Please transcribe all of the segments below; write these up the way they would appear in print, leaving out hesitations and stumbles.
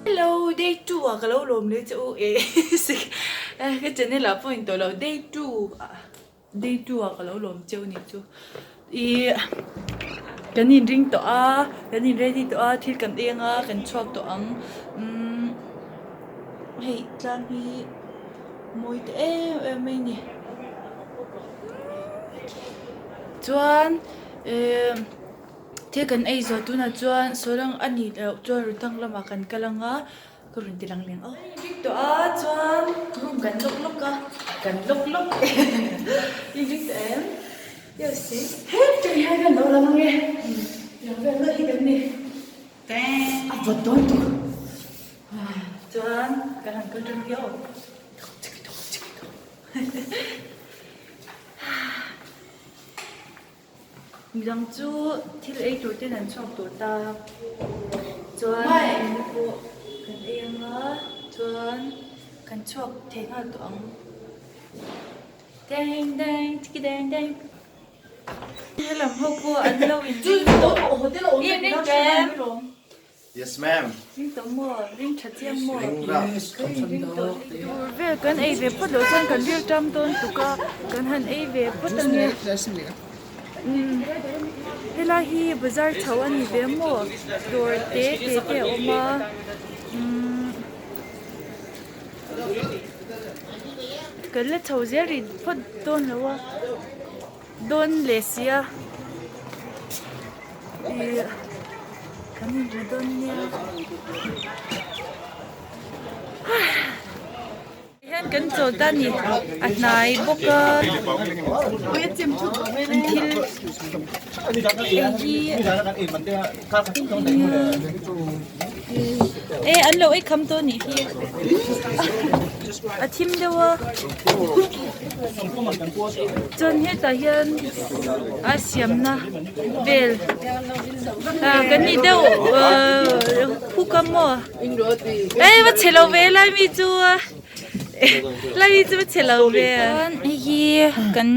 Hello day 2 ah ka lo lawm leh che u eh ka channel ah pawh in tawh lo day 2 ah day 2 ah ka lo lawm che u ni chu ih kan in ring tawh a kan in ready tawh a thil kan eng a kan chhuak tawh ang umm hei tlang hi mawi ta em em mai a ni chuan eh. Thil kan ei zawh tunah chuan sawlang a nih loh chuan rawn tang lamah kan kal ang a, ka rawn ti lang leng aw. Bik tawh a chuan room kan lawk lawk a, kan lawk lawk i bik tawh em? Yes si. Heti hian kan lo lang ang e, tiang vel lawk hi kan ni. A vawt dawn tuk. Chuan kan han kal tan viau. Midang chu thil ei tur ten an chhuak tawh ta chuan engemaw pawh kan ei anga chuan kan chhuak thei nghal tawh ang deng deng chiki deng deng helam ho pawh an lo in ring tawh in ring em. Yes ma'am. Ring tawh maw? Ring tha chiang maw? Ring rap. Kan in ring tawh. Tur vel kan ei ve phawt loh chuan kan ril tam dawn tuk a, kan han ei ve phawt ang e. Umm helai hi bazar chho a ni ve maw? Dawr te te te a awm a umm kan la chho zel rih phawt dawn lo a. Dawn leh si a ih kan inhmu dawn nia hian kan chawl ta ni a hnai bawk a an thil ei hi e an lo ei kham tawh anih hi a thim deuh a. Chuan hetah hian a siamna vel ah kan nih deuh ahh huk a maw ei va chhe lo ve lai mi chu lai mi chu va chhe lo ve chuan hei hi kan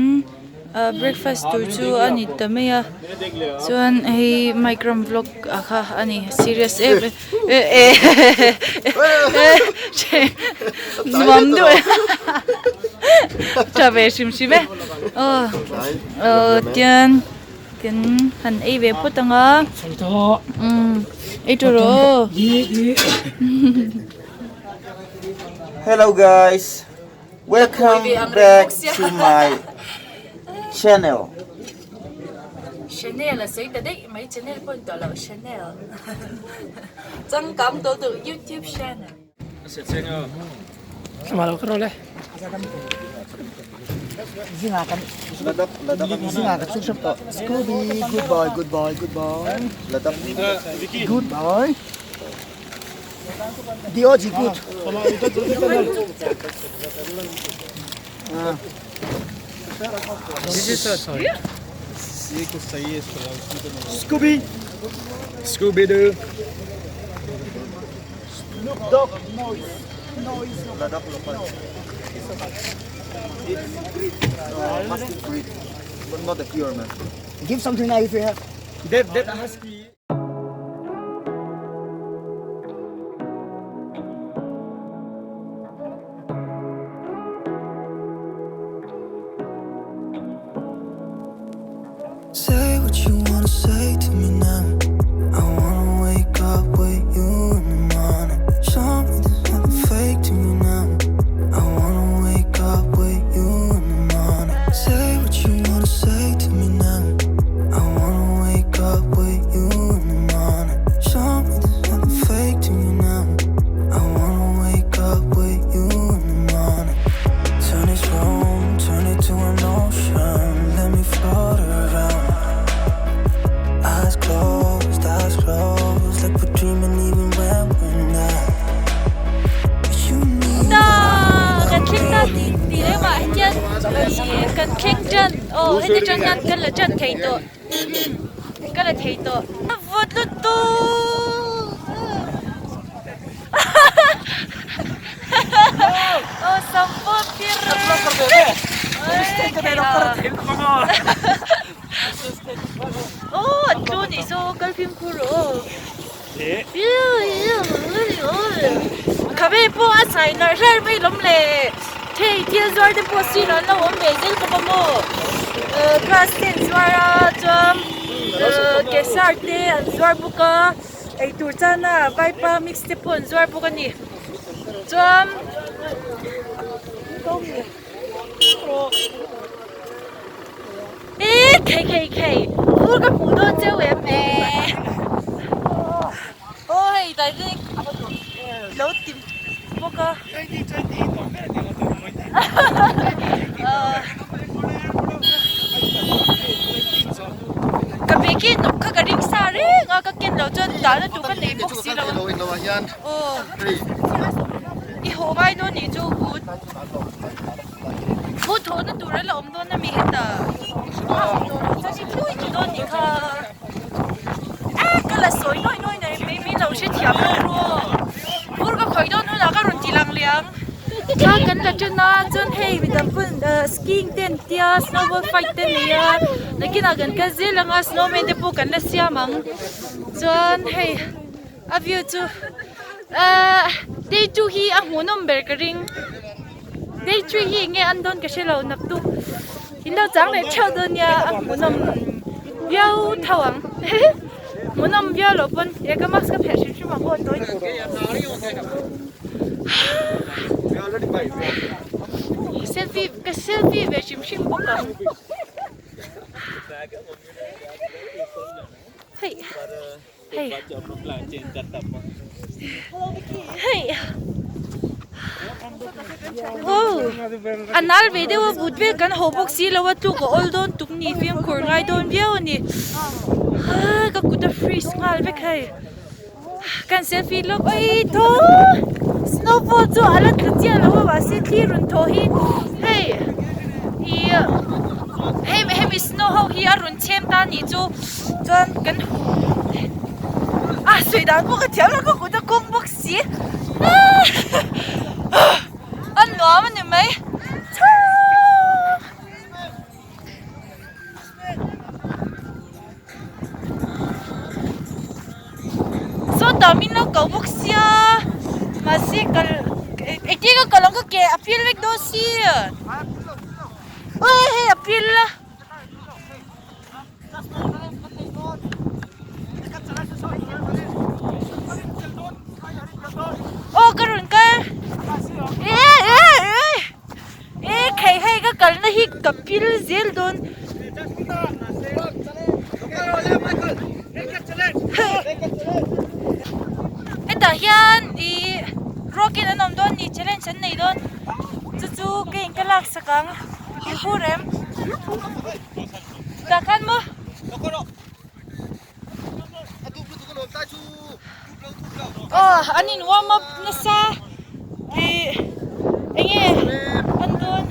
ah breakfast tur chu a ni ta mai a chuan hei mic ram vlog ah kha a ni serious em em. Nuam deuh e tha ve hrim hrim e aw aw tian kan han ei ve phawt ang a umm ei tawh rawh aw Hello guys welcome back to my channel. Chanel a sawi ta daih mai channel pawh ni tawh lo Chanel changkang tawh duh youtube channel. Scooby goodbye goodbye goodbye goodbye Dioji good. Scooby Scooby Doo Snoop Dogg noise noise Ladakh local It's breed uh, mastiff breed but not a pure man Give something now if you have That that husky Say what you wanna say to me now. I wanna wake up with you in the morning. Show me there's nothing fake to you now. I wanna wake up with you in the morning. Say what you wanna say to me now. I wanna wake up with you in the morning. Show me there's nothing fake to you now. I wanna wake up with you in the morning. Turn this room, turn it to an ocean. Let me float around. Eyes closed, eyes closed, like we're dreaming even when we're not. You need Ta kan thleng ta tih tih reng ah hian ih kan thleng tan aw heti tang hian kan la tan thei tawh ka la thei tawh a vawt lutuk aw sam pawh phir aw an tlu nih saw kal fimkhur rawh aw. hlai hlarh hlarh mai lawm le hei thil zuar te pawh sirah an lo awm ve zel bawk a maw grass te an zuar a chuan kesar te an zuar bawk a eitur chana vaipa mix te pawh an zuar bawk a ni chuan. Eee khei khei khei vur ka hmuh dawn cheu em aw hei dai hi lo ti bawk a ka bag hi nawk kha ka ring sa reng a ka ken loh chuan dahna tur ka nei bawk si lo a aw i haw ngai dawn nih chu but but haw na tur a la awm dawn a mi hetah chuan i thlui ti dawn nih kha e ka la sawi nuai nuai nei mai min lo hrethiam lo ru vur ka khawih dawn hunah ka rawn ti lang leh ang thla kan la tan a chuan hei midang pawn skiing te an tia snowball fight te an nei a nakinah kan kal zel ang a snowman te pawh kan la siam ang chuan hei. A view chu ahh day two hi a hmuhnawm ber ka ring day three hi enge an dawn ka hre lo nak tu in lo chang leh theuh dawn nia a hmuhnawm viau tho ang hmuhnawm viau loh pawn he ka mask ka phelh hrim hrim ang aw tawi selfie ka selfie ve hrim hrim bawk ang. Hei. Hei. Hei. Oh. A nal ve deuh a but vel kan ho bawk si lo a tluk a awl dawn tuk ni fimkhur ngai dawn viau a ni. Ha ka kut a freeze nghal vek hei. Kan selfie lawk oi tho. Snowball chu a la tla chiah lo a mahse thli rawn thaw hi hei i hei hemi snow ho hi a rawn chhem ta nih chu. Chuan kan a sawi dan pawh ka thiam lo ka kut a kawng bawk si a nuam a ni mai sawtah min lo ko bawk sia mahse kal engtin ka kal ang ka ke a pil vek dawn si hei a pil a. Aw ka rawn kal e e e e khei hei ka kalna hi ka pil zel dawn hetah hian ih ruakin an awm dawn ni challenge an nei dawn chu chu keiin ka lak sak ang inhur em. Tah khan maw? Aw an in warm up nasa ih enge an dawn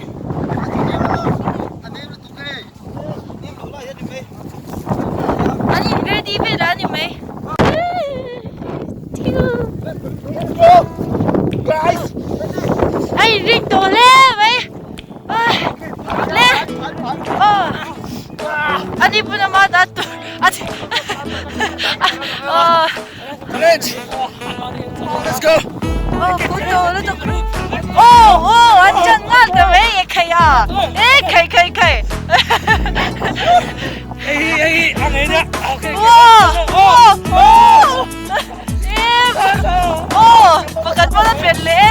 an in ready vel a ni mai a in ring tawh hle mai. Le ani puna ma da tu Let's go. Oh, kuto lu tu. Oh, oh, an chan ngal ta me ye khai a. E khai khai khai. Ei ei ang ei na. Okay. Oh, oh, oh. Oh, pakhat pawh la pet leh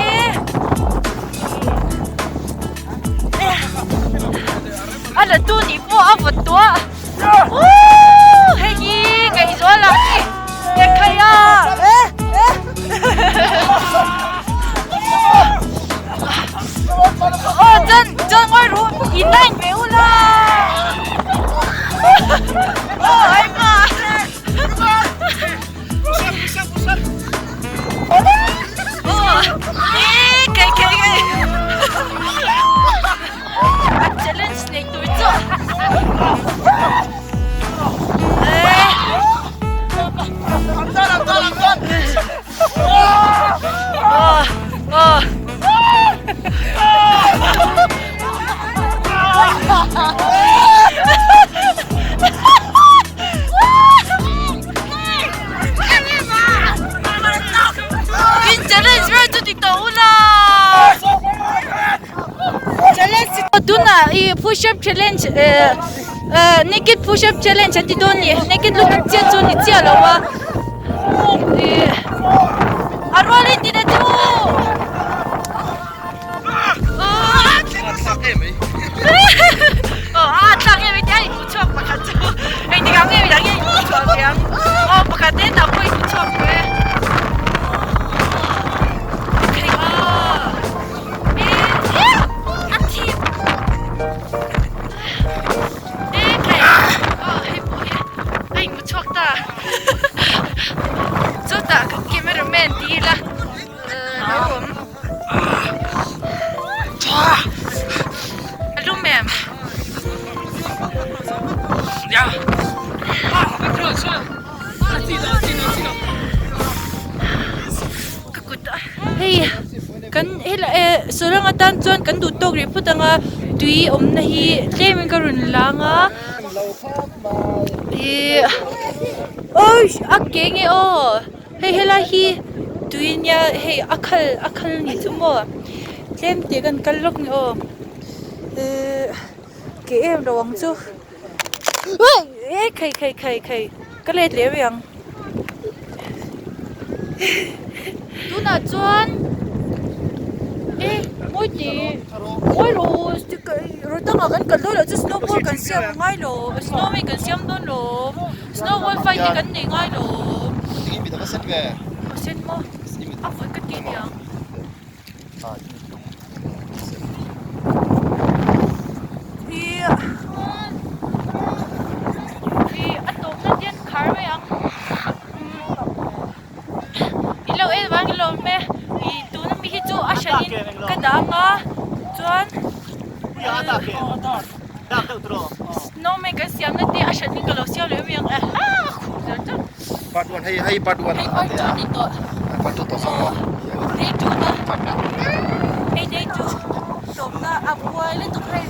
e. A la tu nih pawh a vawt tawh a. Woo! Hei hi ngaihzual ang hi. Nge khai a. Oh, chân chân ngoi ru in line ve ula. Oh, ai ma. Challenge nei tur chu In challenge vel chu ti tawh ula. push up challenge eh eh naked push up challenge an ti dawn a ni naked lutuk chiah chu a ni chiah lo a ih a rual in ti na chu aw a thlak em mai te a inhmu chhuak pakhat chu engtik ang nge midang hi a inhmu chhuah ve ang aw pakhat te tah pawh a inhmu chhuak ve Chutah cameraman ti ila lo awm a lum em. Ka kut a hei kan helai eh sawrang atan chuan kan duh tawk rih phawt ang a tui awmna hi tlem in ka rawn lang a ihh awii a ke nge aw hei helai hi tui nia hei a khal a khal a nih chu maw tlem te kan kal lawk nge aw ehh ke em lo ang chu eh khai khai khai khai ka let leh rih ang tunah chuan eh mawi tih mawi rawh rawtangah kan kal dawn loh chu snowball kan siam ngai lo snowman kan siam dawn lo snowball fight te kan nei ngai lo a sen maw a vawt ka ti aniang. Ih a tawpna te an khar mai ang i lo en vang i lo awm e ih tuna mi hi chu a hran in ka dang a chuan snowman kan siam na te a hran in ka lo siam leh mai ang a ha khuh zar zar. Part 1 hei hei part 1 hei part 2 ni tawh part 2 tawh sawm day 2 na hei day 2 tawpna a buai lutuk hei.